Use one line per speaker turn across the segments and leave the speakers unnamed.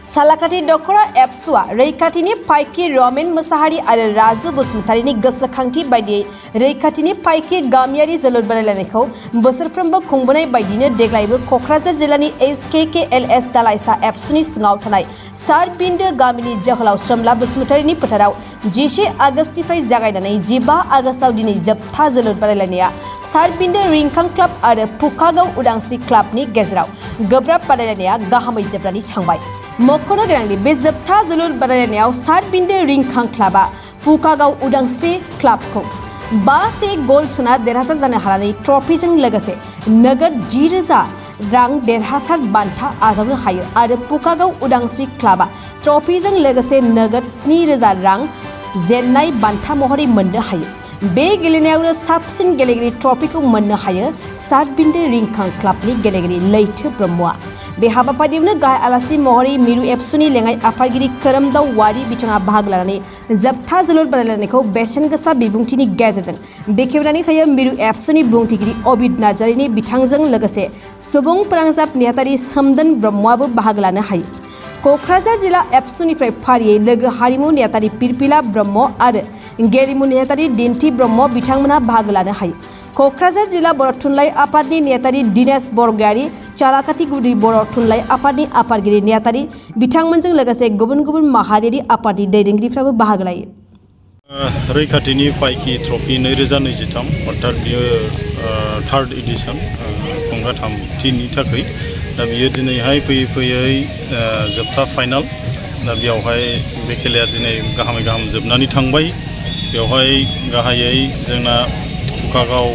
सालाकाथि दख'र एबसुआ रैखाथिनि फायखि रमेन मोसाहारि आरो राजु बसुमतारिनि गोसोखांथि बायदियै रैखाथिनि फायखि गामियारि जोलुर बादायलायनायखौ बोसोरफ्रोमबो खुंबोनाय बायदिनो देग्लायबो क'क्राझार जिल्लानि SKKLS दालाइसा एबसुनि सिङाव थानाय सारबिन्दो गामिनि जोहोलाव सोमला बसुमतारिनि फोथाराव 10 आगस्तनिफ्राय जागायनानै 15 आगस्टआव दिनै जोबथा जोलुर बादायलायनाया सारबिन्दो रिंखां क्लाब आरो पुकागाव उदांस्रि क्लाबनि गेजेराव गोब्राब बादायलायनाया गाहामै जोबनानै थांबाय। मख'नो गोनांदि बे जोबथा जोलुर बादायलायनायाव सारबिन्दो रिंखां क्लाबा पुकागाव उदांस्रि क्लाबखौ 5-1 गल सोना देरहासार जानो हानानै ट्रफिजों लोगोसे नोगोद 10,000 रां देरहासार बान्था आजावनो हायो आरो पुकागाव उदांस्रि क्लाबा ट्रफिजों लोगोसे नोगोद 7,000 रां जेननाय बान्था महरै मोननो हायो। बे गेलेनायावनो साबसिन गेलेगिरि ट्रफिखौ मोननो हायो सारबिन्दो रिंखां क्लाबनि गेलेगिरि लैथो ब्रह्मआ। बे हाबाफारियावनो गाहाय आलासि महरै मिरु एबसुनि लेङाइ आफादगिरि खोरोमदाव वारि बिथाङा बाहागो लानानै जोबथा जोलुर बादायलायनायखौ बेसेन गोसा बिबुंथिनि गेजेरजों बेखेवनानै होयो। मिरु एबसुनि बुंथिगिरि अबिद नार्जारिनि बिथांजों लोगोसे सुबुं फोनांजाब नेहाथारि सोमदोन ब्रह्मआबो बाहागो लानो हायो। क'क्राझार जिल्ला एबसुनिफ्राय फारियै लोगो हारिमु नेहाथारि पिरपिला ब्रह्म आरो गेलेमु नेहाथारि दिन्थि ब्रह्म बिथांमोनहा बाहागो लानो हायो। क'क्राझार जिल्ला बर' थुनलाइ आफादनि नेहाथारि दिनेश बरगयारि, सालाकाथि गुदि बर' थुनलाइ आफादनि आफादगिरि नेहाथारि बिथांमोनजों लोगोसे गुबुन गुबुन माहारियारि आफादनि दैदेनगिरिफ्राबो बाहागो लायो।
रैखाथिनि फायखि ट्रफि 2023 अर्थात बियो थार्ड एडिशन खुंगाथामथिनि थाखाय दा बियो दिनैहाय फैयै जोबथा फाइनाल। दा बेवहाय बे खेलाया दिनै गाहामै गाहाम जोबनानै थांबाय। बेवहाय गाहायै जोंना पुकागाव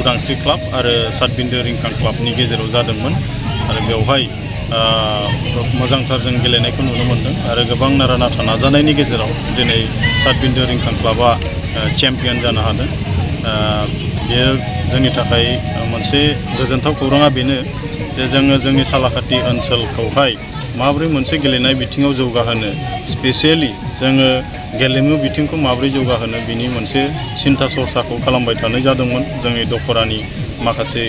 उदांस्रि क्लाब आरो सारबिन्दो रिंखां क्लाबनि गेजेराव जादोंमोन आरो बेवहाय मोजांथार जों गेलेनायखौ नुनो मोनदों आरो गोबां नारा नाथा नाजानायनि गेजेराव दिनै सारबिन्दो रिंखां क्लाबा चेम्पियन जानो हादों। बेयो जोंनि थाखाय मोनसे गोजोनथाव खौराङा बेनो जे जोङो जोंनि सालाकाथि ओनसोलखौहाय माबोरै मोनसे गेलेनाय बिथिङाव जौगाहोनो, स्पेसियेलि जोङो गेलेमु बिथिंखौ माबोरै जौगाहोनो बिनि मोनसे सिन्था सरसाखौ खालामबाय थानाय जादोंमोन जोंनि दख'रानि माखासे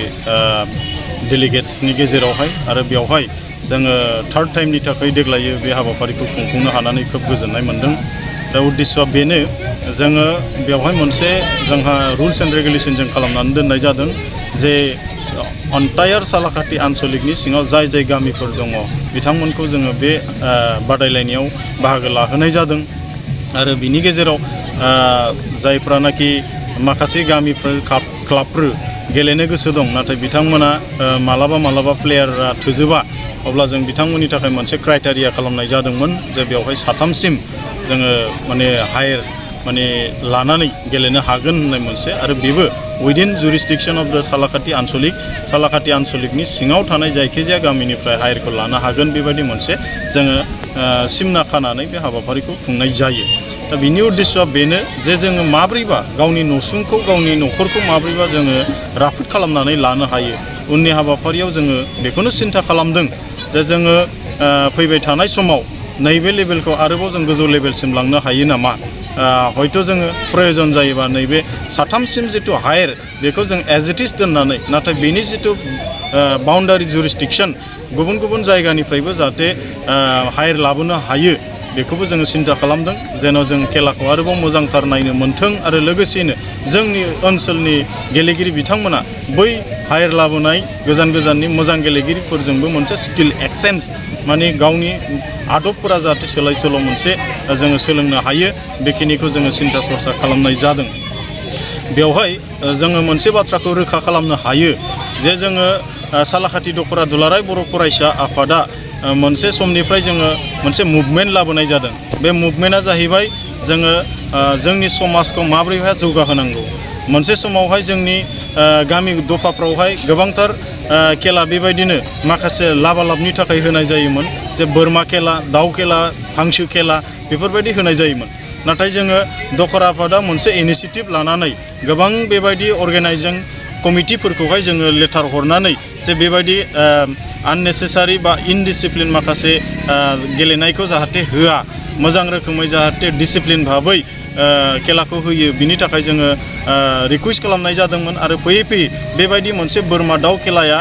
डेलिगेट्सनि गेजेरावहाय आरो बेवहाय जोङो थार्ड टाइमनि थाखाय देग्लायो बे हाबाफारिखौ खुंफुंनो हानानै खोब गोजोननाय मोनदों। दा उद्देश्यआ बेनो जोङो बेवहाय मोनसे जोंहा रुल्स एन्ड रेगुलेसनजों खालामनानै दोननाय जादों जे एन्टायार सालाकाथि आन्सलिकनि सिङाव जाय जाय गामिफोर दङ बिथांमोनखौ जोङो बे बादायलायनायाव बाहागो लाहोनाय जादों आरो बिनि गेजेराव जायफ्रानाखि माखासे गामिफोर क्लाबफोर गेलेनो गोसो दं नाथाय बिथांमोना मालाबा प्लेयारआ थोजोबा अब्ला जों बिथांमोननि थाखाय मोनसे क्राइटेरिया खालामनाय जादोंमोन जे बेवहाय 3सिम जोङो हायेर लानानै गेलेनो हागोन होननाय मोनसे आरो बेबो उइदिन जुरिसडिक्सन अफ द सालाकाथि आन्सलिकनि सिङाव थानाय जायखिजाया गामिनिफ्राय हायेरखौ लानो हागोन बेबायदि मोनसे जोङो सिमना खानानै बे हाबाफारिखौ खुंनाय जायो। दा बिनि उद्देश्यआ बेनो जे जोङो माब्रैबा गावनि नसुंखौ गावनि न'खरखौ माब्रैबा जोङो राफोद खालामनानै लानो हायो। उननि हाबाफारियाव जोङो बेखौनो सिन्था खालामदों जे जोङो फैबाय थानाय समाव नैबे लेभेलखौ आरोबाव जों गोजौ लेभेलसिम लांनो हायो नामा। हयथ' जोङो प्रयोजन जायोबा नैबे 3सिम जिथु हायेर बेखौ जों एज इट इज दोननानै नाथाय बेनि जिथु बाउन्डारि जुरिसडिक्सन गुबुन गुबुन जायगानिफ्रायबो जाहाथे हायेर लाबोनो हायो बेखौबो जोङो सिन्था खालामदों जेन' जों खेलाखौ आरोबाव मोजांथार नायनो मोन्थों आरो लोगोसेनो जोंनि ओनसोलनि गेलेगिरि बिथांमोना बै हायेर लाबोनाय गोजाननि मोजां गेलेगिरिफोरजोंबो मोनसे स्किल एक्सचेन्ज गावनि आदबफोरा जाहाथे सोलाय सोल' मोनसे जोङो सोलोंनो हायो बेखिनिखौ जोङो सिन्था सरसा खालामनाय जादों। बेवहाय जोङो मोनसे बाथ्राखौ रोखा खालामनो हायो जे जोङो सालाकाथि दख'रा दुलाराय बर' फरायसा आफादा मोनसे समनिफ्राय जोङो मोनसे मुभमेन्ट लाबोनाय जादों। बे मुभमेन्टआ जाहैबाय जोङो जोंनि समाजखौ माबोरैहाय जौगाहोनांगौ। मोनसे समावहाय जोंनि गामि दफाफ्रावहाय गोबांथार खेला बेबायदिनो माखासे लाबालाबनि थाखाय होनाय जायोमोन जे बोरमा खेला, दाउ खेला, हांसो खेला बेफोरबायदि होनाय जायोमोन। नाथाय जोङो दख'रा आफादा मोनसे इनिसियेटिभ लानानै गोबां बेबायदि अर्गेनाइजिं कमिटिफोरखौहाय जोङो लेटार हरनानै जे बेबायदि आननेसेसारि बा इनडिसिप्लिन माखासे गेलेनायखौ जाहाथे होआ, मोजां रोखोमै जाहाथे डिसिप्लिन भाबै खेलाखौ होयो बिनि थाखाय जोङो रिकुवेस्ट खालामनाय जादोंमोन आरो फैयै बेबायदि मोनसे बोरमा दाउ खेलाया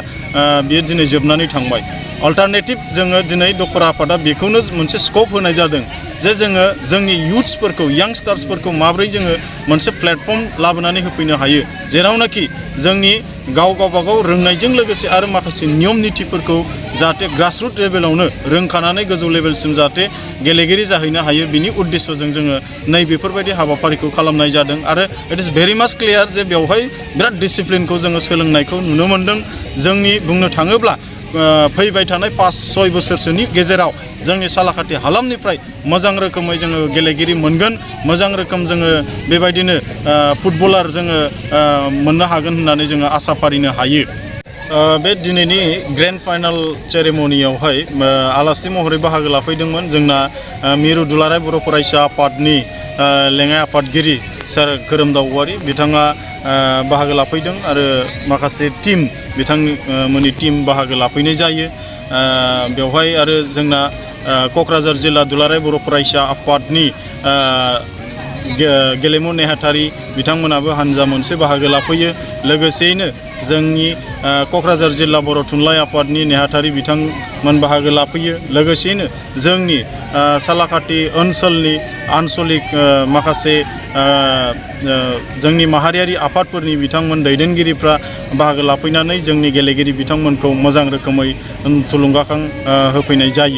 बियो दिनै जोबनानै थांबाय। अल्टारनेटिभ जोङो दिनै दख'र आफादा बेखौनो मोनसे स्कप होनाय जादों जे जोङो जोंनि युथ्सफोरखौ यांस्टार्सफोरखौ माबोरै जोङो मोनसे प्लेटफर्म लाबोनानै होफैनो हायो जेरावनाखि जोंनि गावबागाव रोंनायजों लोगोसे आरो माखासे नियम नितिफोरखौ जाहाथे ग्रासरुट लेभेलावनो रोंखानानै गोजौ लेभेलसिम जाहाथे गेलेगिरि जाहैनो हायो बिनि उद्देश्यजों जोङो नैबेफोरबायदि हाबाफारिखौ खालामनाय जादों आरो इट इज भेरि माच क्लियार जे बेवहाय बिराद डिसिप्लिनखौ जोङो सोलोंनायखौ नुनो मोन्दों जोंनि बुंनो थाङोब्ला फैबाय थानाय 5-6 बोसोरसोनि गेजेराव जोंनि सालाकाटि हालामनिफ्राय मोजां रोखोमै जोङो गेलेगिरि मोनगोन मोजां रोखोम जोङो बेबायदिनो फुटबलार जोङो मोननो हागोन होननानै जोङो आसा फारिनो हायो बे दिनैनि ग्रेन्ड फाइनाल सेरेमनियावहाय आलासि महरै बाहागो लाफैदोंमोन जोंना मिरु दुलाराय बर' फरायसा आफादनि लेङाइ आफादगिरि सार खोरोमदाव औवारि बिथाङा बाहागो लाफैदों आरो माखासे टीम बिथांमोननि टीम बाहागो लाफैनाय जायो बेवहाय आरो जोंना क'क्राझार जिल्ला दुलाराय बर' फरायसा आफादनि गेलेमु नेहाथारि बिथांमोनाबो हानजा मोनसे बाहागो लाफैयो लोगोसेयैनो जोंनि क'क्राझार जिल्ला बर' थुनलाइ आफादनि नेहाथारि बिथांमोन बाहागो लाफैयो लोगोसेयैनो जोंनि सालाकाटि ओनसोलनि आन्सलिक माखासे जोंनि माहारियारि आफादफोरनि बिथांमोन दैदेनगिरिफ्रा बाहागो लाफैनानै जोंनि गेलेगिरि बिथांमोनखौ मोजां रोखोमै थुलुंगाखां होफैनाय जायो